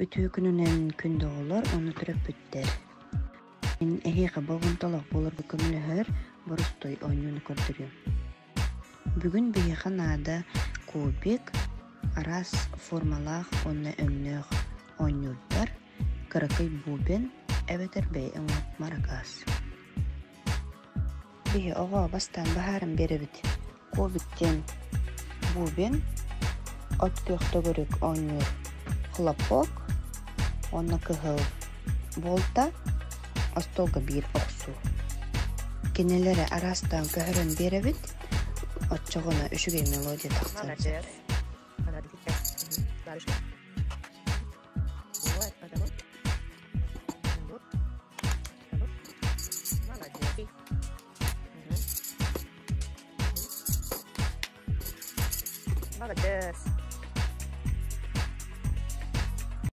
Үтүө күнүнэн күндү оҕолор уонна төрөппүттэр. Мин эһиэхэ болҕомтолоох буоларга көмөлөһөр боростуой оонньууну көрдөрүөм. Бүгүн биһиэхэ наада кубик, араас формалаах уонна өҥнөөх оонньуурдар, кыракый бубен эбэтэр бэйэ оҥоһук маракаас. Биһи оҕо бастаан баһааран биэрэбит. Кубик диэн бубен, от күөх төгүрүк оонньуур хлопок уонна кыһыл буолта, остуолга биир охсуу. Кинилэри араастаан көһөрөн биэрэбит, оччоҕуна үчүгэй мелодия тахсыан сөп. Молодец.